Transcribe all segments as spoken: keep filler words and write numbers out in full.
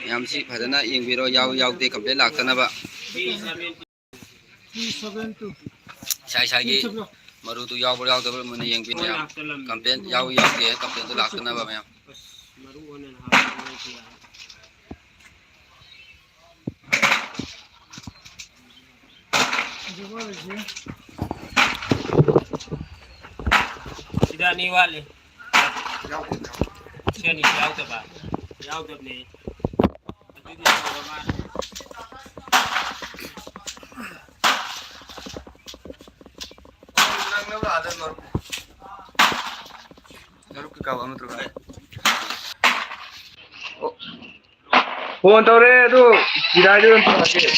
ꯃꯌꯥꯝꯁꯤ ꯐꯖꯅ ꯌꯦꯡꯕꯤꯔꯣ, ꯌꯥꯎ ꯌꯥꯎꯗꯦ complaint ꯂꯥꯛꯇꯅꯕ꯫ ꯏꯁꯥ ꯏꯁꯥꯒꯤ ꯃꯔꯨꯗꯨ ꯌꯥꯎꯕ꯭ꯔꯥ ꯌꯥꯎꯗꯕ꯭ꯔꯥ ꯃꯨꯟꯅ ꯌꯦꯡꯕꯤꯌꯨ ꯃꯌꯥꯝ꯫ Complaint ꯌꯥꯎ ꯌꯥꯎꯗꯦ complaintꯗꯨ ꯂꯥꯛꯇꯅꯕ ꯃꯌꯥꯝ꯫ ꯁꯤꯗ ꯑꯅꯤ ꯋꯥꯠꯂꯤ꯫ ꯁꯤ ꯑꯅꯤ ꯌꯥꯎꯗꯕ? ꯌꯥꯎꯗꯕꯅꯦ꯫ ꯑꯗꯨꯗꯤ ꯁꯨꯔ ꯃꯥꯜꯂꯦ꯫ ꯐꯣꯟ ꯇꯧꯔꯦ ꯑꯗꯨ ꯆꯤꯔꯥꯏꯗ ꯑꯣꯏꯅ ꯇꯧꯔꯒꯦ꯫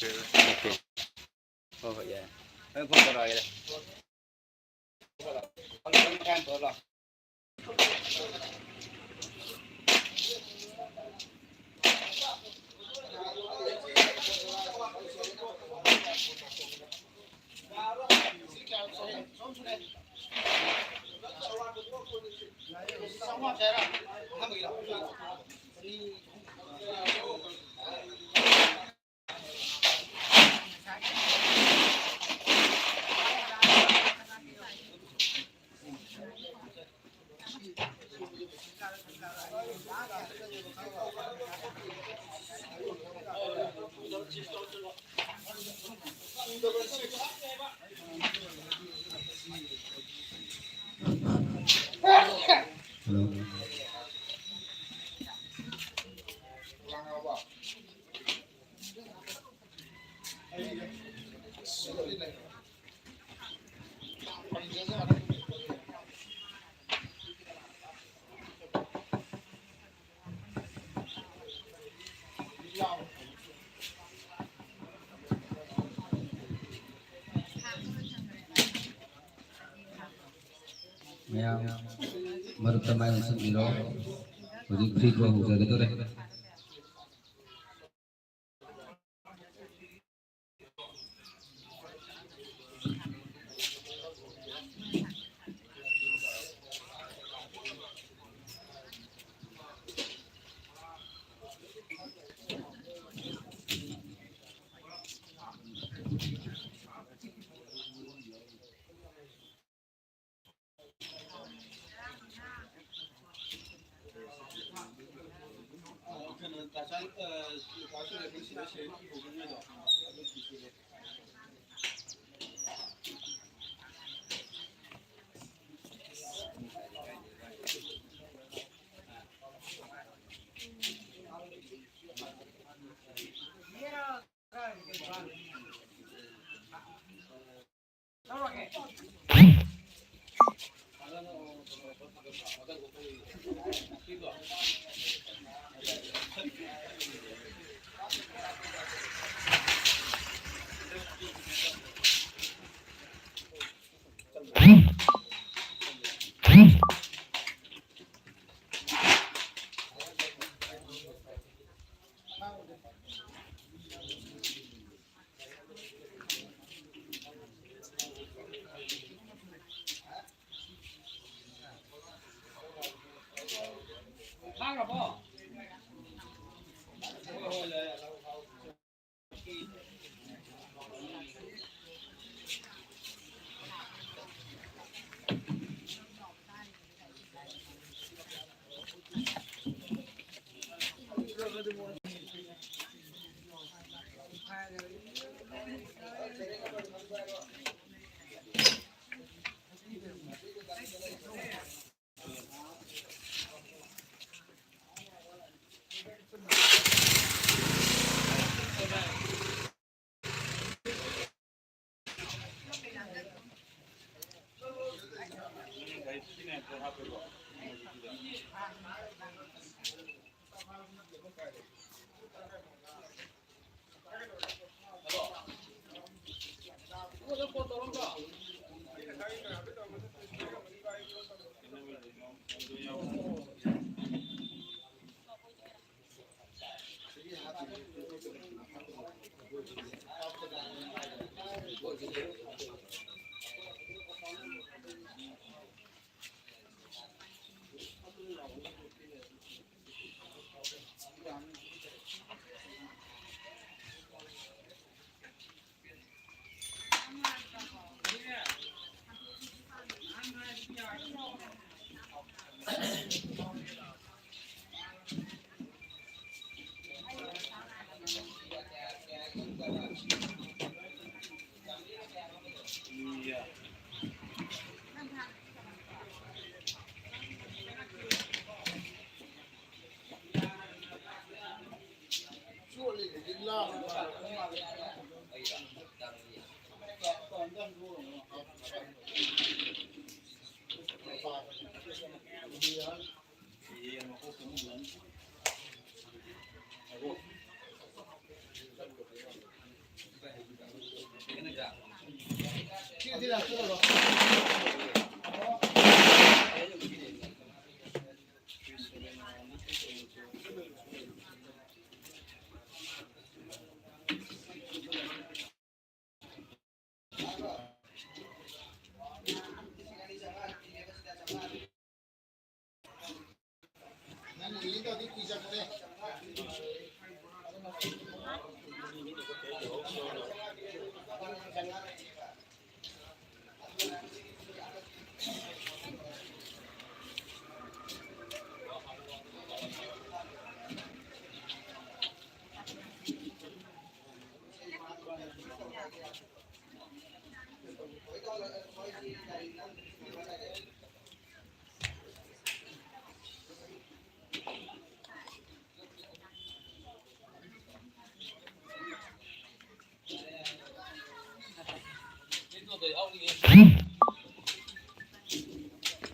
Okay. ꯍꯣꯏ, ꯍꯣꯏ, ꯌꯥꯏ꯫ ꯑꯩ ꯐꯣꯟ ꯇꯧꯔꯛꯑꯒꯦ꯫ Hello. ꯃꯌꯥꯝ ꯃꯔꯨꯞꯇ ꯃꯥꯏ ꯑꯣꯟꯁꯤꯟꯕꯤꯔꯣ꯫ ꯍꯧꯖꯤꯛ free throw ꯍꯧꯖꯒꯗꯧꯔꯦ꯫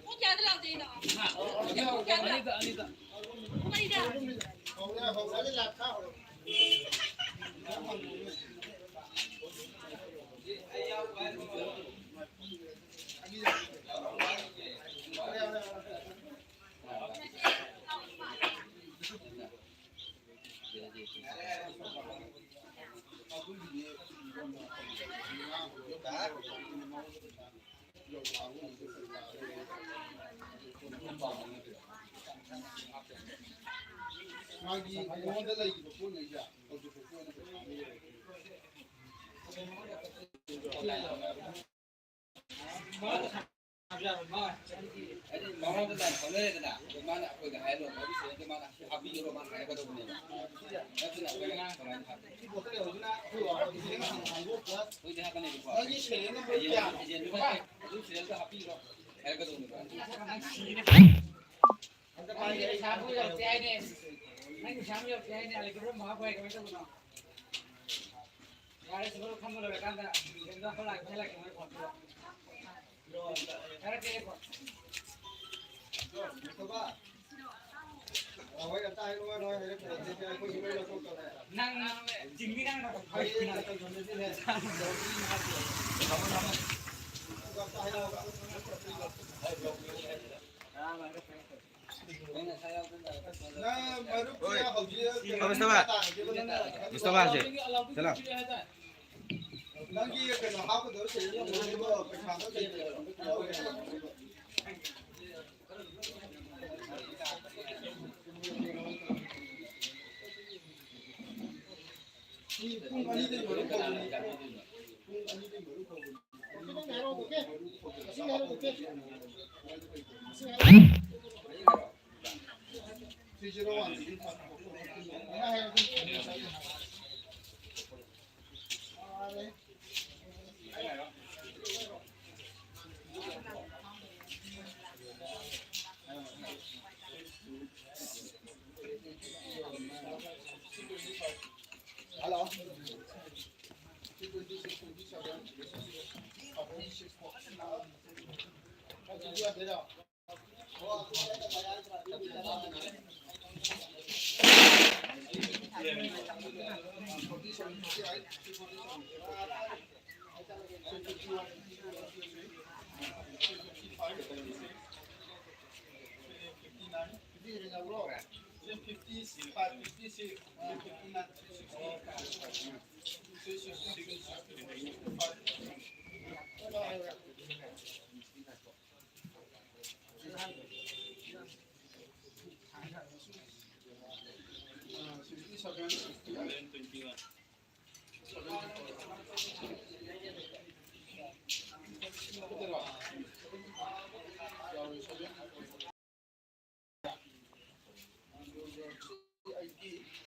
ꯄꯨꯡ ꯀꯌꯥꯗ ꯂꯥꯛꯇꯣꯏꯅꯣ? ꯄꯨꯡ ꯀꯌꯥꯗ? ꯑꯅꯤꯗ, ꯑꯅꯤꯗ꯫ ꯃꯥꯒꯤ ꯃꯉꯣꯟꯗ ꯂꯩꯈꯤꯕ ꯄꯣꯠꯉꯩꯁꯦ ꯍꯧꯖꯤꯛ ꯐꯥꯎꯒꯤ ꯑꯣꯏꯅ ꯄꯩꯁꯥ ꯑꯃ ꯂꯩꯔꯦ꯫ ꯃꯉꯣꯟꯗ ꯂꯥꯏꯟ ꯐꯥꯎꯅꯔꯦꯗꯅ, ꯑꯗꯣ ꯃꯥꯅ ꯑꯩꯈꯣꯏꯗ ꯍꯥꯏꯍꯜꯂꯣ, ꯃꯗꯨ ꯁꯤꯗꯩꯗ ꯃꯥꯅ ꯍꯥꯞꯄꯤꯔꯣ, ꯃꯥꯅ ꯍꯥꯏꯔꯛꯀꯗꯧꯕꯅꯦꯕ꯫ ꯅꯠꯇꯅ ꯑꯩꯈꯣꯏꯅ ꯀꯃꯥꯏꯅ ꯍꯥꯞ-, ꯍꯧꯖꯤꯛ ꯍꯥꯞꯄꯅꯦꯕꯀꯣ꯫ ꯑꯦꯖꯦꯟ-, ꯑꯦꯖꯦꯟꯗꯨꯅ ꯑꯗꯨꯝ ꯁꯦꯔꯦꯜꯗ ꯍꯥꯞꯄꯤꯔꯣ ꯍꯥꯏꯔꯛꯀꯗꯧꯅꯦꯕ꯫ ꯅꯪꯒꯤ ꯄꯩꯁꯥꯕꯨ ꯌꯧꯔꯛꯇꯦ ꯍꯥꯏꯅꯦ꯫ ꯅꯪꯒꯤ ꯄꯩꯁꯥꯕꯨ ꯌꯧꯔꯛꯇꯦ ꯍꯥꯏꯅꯦ꯫ ꯑꯂꯤꯒꯣꯔ ꯃꯍꯥꯛ ꯍꯣꯏ ꯀꯃꯥꯏꯅ ꯇꯧꯕꯅꯣ? ꯌꯥꯔꯦ, ꯁꯤꯕꯨ ꯈꯪꯕ ꯂꯣꯏꯔꯀꯥꯟꯗ ꯀꯩꯅꯣ ꯑꯩꯈꯣꯏ ꯂꯥꯛꯀꯦ ꯍꯥꯏꯔꯛꯀꯦ, ꯃꯣꯏ ꯐꯣꯟ ꯇꯧꯔꯛꯑꯣ꯫ ꯍꯥꯏꯔꯛꯀꯦ ꯑꯩ ꯐꯣꯟ꯫ ꯅꯪ ꯆꯤꯡꯃꯤ ꯅꯪ ꯅꯪ ꯃꯔꯨꯞ ꯀꯌꯥ ꯍꯧꯖꯤꯛ ꯃꯨꯁꯇꯐꯥ, ꯃꯨꯁꯇꯐꯥꯁꯦ, ꯆꯠꯂꯣ꯫ ꯅꯪꯒꯤ ꯀꯩꯅꯣ ꯍꯥꯞꯀꯗꯕ ꯁꯦꯔꯦꯜ ꯅꯝꯕꯔꯗꯣ ꯄꯩꯁꯥꯗꯣ ꯀꯩ ꯀꯩꯅꯣ ꯌꯥꯎꯔꯦ꯫ ꯄꯨꯡ ꯑꯅꯤꯗꯩ ꯃꯔꯨꯞ ꯍꯧꯕꯅꯤ꯫ ꯄꯨꯡ ꯑꯅꯤꯗꯩ ꯃꯔꯨꯞ ꯍꯧꯕꯅꯤ꯫ Three zero one꯫ Hello. Sixty-seven, sixty-eight.